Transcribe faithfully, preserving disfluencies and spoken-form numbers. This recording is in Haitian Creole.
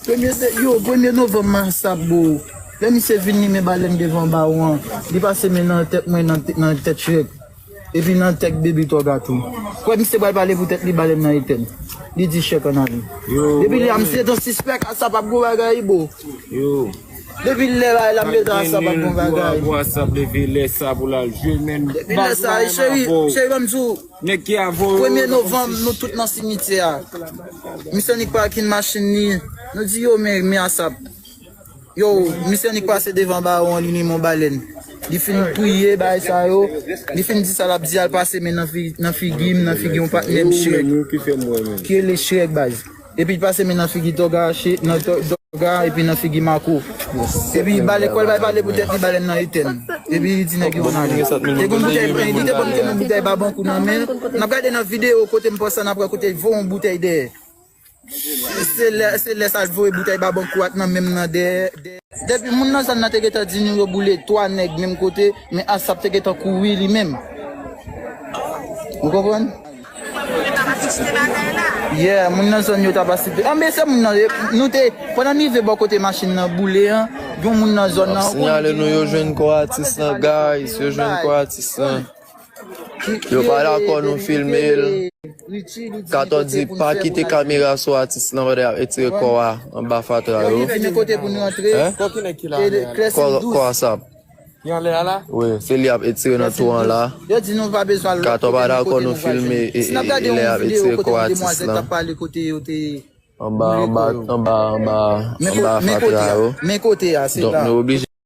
Premye de, yo, premye novanm, Asap, bro. Lè misye vin limen balèn devan bawo an, li pase men nan tèt mwen, nan, nan tèt Shrek. Epi nan tèt Baby Toga tou. Kwè misye pral pale pou tèt li, balèn nan etèn. Li di Shrek ann ale. Yo, depi lè a, misye te sispèk Asap ap gwo bagay, bro. Yo. Depi lè bagay la, misye te Asap ap gwo bagay. Pou Asap leve lè sa pou l al jwe, men depi lè sa, cheri, cheri, ban m di w, nèg ki avo yo, premye novanm, nou tout nan simityè a. Misye annik pake machin li. Nou di yo, men, men Asap. Yo, misye annik pase devan bawo an, li limen yon balèn. Li fin priye, bagay sa yo. Li fin di sa l ap di, al pase men nan fi-, nan figi m, nan figi yon patnè m, Shrek. Ki rele Shrek, baz. Epi l pase men nan figi Toga, nan To-, Toga, epi nan figi Mako. Epi balèn, kwè l bay pale pou tèt li, balèn nan etèn. Epi li di nèg yo ann ale. Te gen yon boutèy, li te ban m te yon boutèy babankou nan men l. N ap gade nan videyo kote m pran sa, n ap wè kote l voye yon boutèy dèyè. Se lè, se lè sa l voye boutèy babankou ak nan men m nan dèyè, dèyè. Depi moun nan zòn nan te gentan di nou yo boule twa nèg menm kote, men Asap te gentan kouri li menm. Ou konprann? Yeah, moun nan zòn yo t ap asiste. Anben se moun nan, nou te, pandan n rive bò kote machin nan boule an, yon moun nan zòn nan. Ap sinyale nou yo jwenn kò atis lan, guys, yo jwenn kò atis lan. Yo pa dakò nou filme l. Kato di pa kite kamera sou atis lan pandan y ap etire kò a anba fatra yo. Kò, kò Asap. Wi, se li y ap etire nan twou an la. Kato pa dakò nou filme e, e, e lè y ap etire kò atis lan. Anba, anba, anba, anba, anba fatra yo. Donk nou oblije